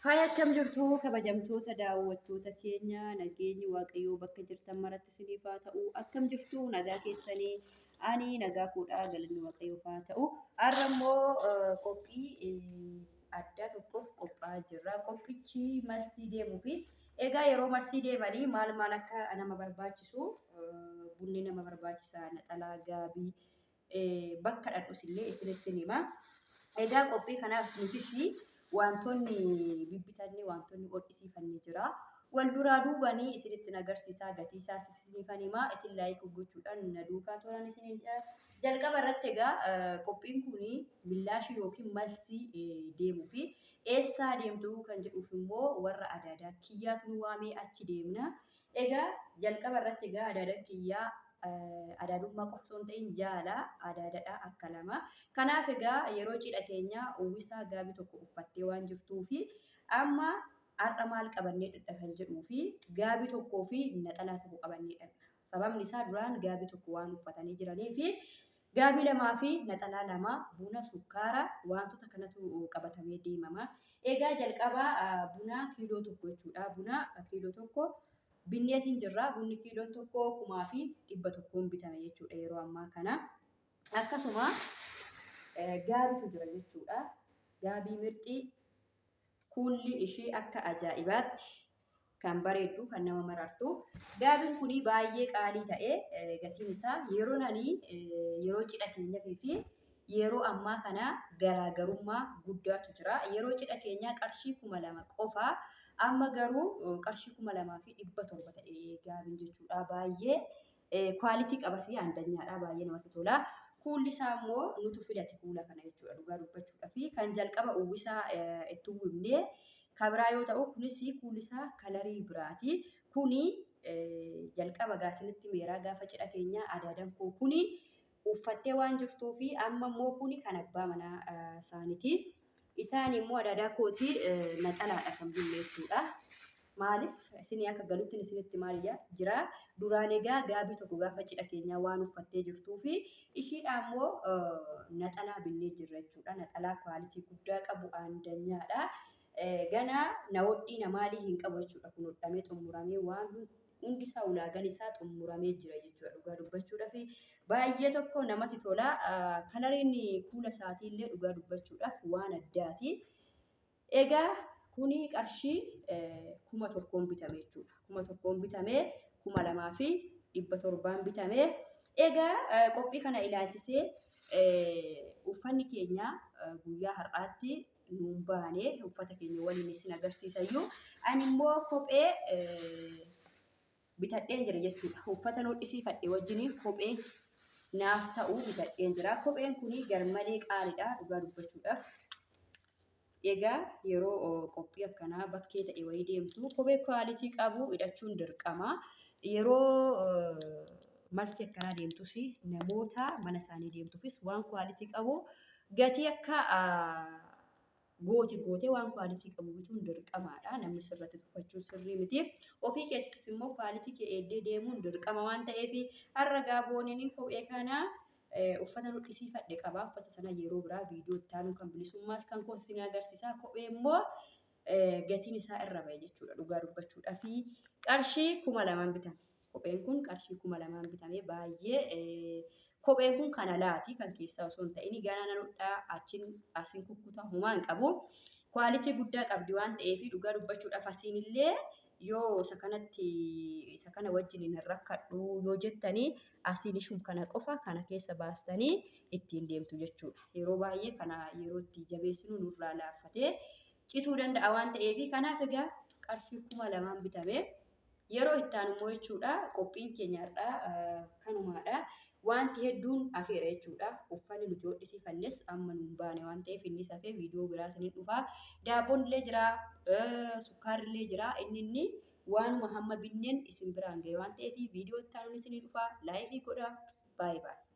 Haaya, akkam jirtu kabajamtoota daawwattoota keenya? Nageenyi Waaqayyoo bakka jirtan maratti isiniif haa ta'u. Akkam jirtu, nagaa keessanii? Ani nagaa koodhaa, galanni Waaqayyoof haa ta'u. Har'a immoo qophii addaa tokkoof qophaa'aa jirra. Qophichi marsii deemuu fi egaa yeroo marsii deemanii maal maal akka nama barbaachisu, bunni nama barbaachisa, naxalaa, gaabii, bakka dhaqnus illee isinitti hima. Egaa qophii kanaaf nutis wantoonni bibbitannee, wantoonni hodhisiifanne jira. Wal duraa duubanii isinitti agarsiisaa, gatii isaas isiniifan himaa, isin like gochuudhaan na duukaa toran isiniin jalqaba irratti. Egaa qophiin kun millaashii yookiin malsii deemuu fi eessaa deemtu kan jedhuuf immoo warra adaadaa kiyyaatu nu waamee, achi deemna. Egaa jalqaba irratti egaa adaadaan kiyyaa adaadummaa qofa osoo hin ta'in jaala adaadadha akka lama. Kanaaf egaa yeroo cidha keenya uwwisaa gaabii tokko uffattee waan jirtuu fi amma har'a maal qabannee dhadha kan jedhuu fi gaabii tokkoo fi naxalaa tokko qabannee dhadha. Sababni isaa duraan gaabii tokko waan uffatanii jiranii fi gaabii lamaa fi naxalaa lama, buna, sukkaara, wantoota kanatu qabatamee deemama. Egaa jalqabaa buna kiiloo 1 jechuudha. Buna kiiloo 1 binneetiin jirra. Bunni kiiloon tokko 1,100n bitame jechuudha yeroo ammaa kana. Akkasuma gaabiitu jira jechuudha. Gaabii mirxii kuulli ishii akka ajaa'ibaatti kan bareeddu, kan nama marartu. Gaabiin kun baay'ee qaalii ta'ee gatiin isaa yeroo nani yeroo cidha keenyaafii fi yeroo ammaa kana garaagarummaa guddaatu jira. Yeroo cidha keenyaa qarshii 2,000 qofa. Amma garuu qarshii 2,700 ta'ee gaabiin jechuudha. Baay'ee quality qabas, aandanyaadha, baay'ee namatti tola. Kuulli isaa immoo nutu filate kuula kana jechuudha, dhugaa dubbachuudhaa fi kan jalqaba uwwisaa itti uwwifnee kabiraa yoo ta'u, kunis kuulli isaa colorii biraati. Kuni jalqaba gaasinitti meeraa gaafa cidha keenyaa adaadaan koo kuni uffattee waan jirtuu fi amma immoo kuni kan abbaa manaa isaaniiti. Isaan immoo adaadaa kootii naxalaadha kan binne jechuudha. Maaliif isinii akka galutti isinitti maal jira? Duraan egaa gaabii tokko gaafa cidha keenyaa waan uffattee jirtuu fi ishiidha immoo naxalaa binnee jirra jechuudha. Naxalaa quality guddaa qabu, aandanyaadha. Gana na hodhii na maalii hin qabu jechuudha. Kun hodhamee xumuramee, waan hundi isaa ulaagaan isaa xumuramee jira jechuudha. Dhugaa dubbachuudhaaf baay'ee tokko namatti tola. Coloriin kuula isaatii illee dhugaa dubbachuudhaaf waan addaati. Egaa kuni qarshii 1,000n bitame jechuudha. 1,000n bitame, 2,700n bitame. Egaa qophii kana ilaalchisee uffanni keenya guyyaa har'aatti nuun baane, uffata keenya waliin isin agarsiisayyuu. Ani immoo kophee bitadheen jira jechuudha. Uffata hodhisiifadhe wajjin kophee naaf ta'u bitadheen jira. Kopheen kun garmalee qaaliidha dhugaa dubbachuudhaaf. Egaa yeroo qophii akkanaa bakkee ta'e wayii deemtu kophee quality qabu hidhachuun dirqama. Yeroo malsi akkanaa deemtus, namoota mana isaanii deemtuufis waan quality qabu gatii akka gooti gootee waan quality qabu bituun dirqamaadha. Namni sirratti tuffachuun sirrii miti. Ofii keettis immoo quality kee eegdee deemuun dirqama waan ta'eef har'a gaabooniin kophee kana uffata hodhisiifadhe qaba. Uffata sana yeroo biraa viidiyoo itti aanu kan bilisummaas kan koos isin agarsiisa. Kophee immoo gatiin isaa irra ba'e jechuudha dhugaa dubbachuudhaa fi qarshii 2,000n bitame. Kopheen kun qarshii 2,000n bitame. Baay'ee kopheen kun kan alaati, kan keessaa osoo hin ta'in. Gana nan hodhaa, achiin asiin kukkutaa, homaa hin qabu. Quality guddaa qabdi waan ta'eef dhugaa dubbachuudhaaf asiin illee yoo isa kanatti isa kana wajjin hin rakkadhu yoo jettanii, asiin ishum kana qofa kana keessa baastanii ittiin deemtu jechuudha. Yeroo baay'ee kana yeroo itti jabeessinu nurraa laaffatee cituu danda'a waan ta'eef, kanaaf egaa qarshii 2,000n bitame. Yeroo itti aanu immoo jechuudha, qophiin keenya har'aa kanumaadha. Wanti hedduun hafeera jechuudha. Uffanni nuti hodhisiifannes amma nuun baane waan ta'eef innis hafee viidiyoo biraatiin hin dhufa. Daabboon illee jira, sukkaarri illee jira. Inni waanuma hamma binneen isin biraan gahe waan ta'eef viidiyoo itti aanuun isinii dhufa. Like godhaa. Baay'ee baay'ee.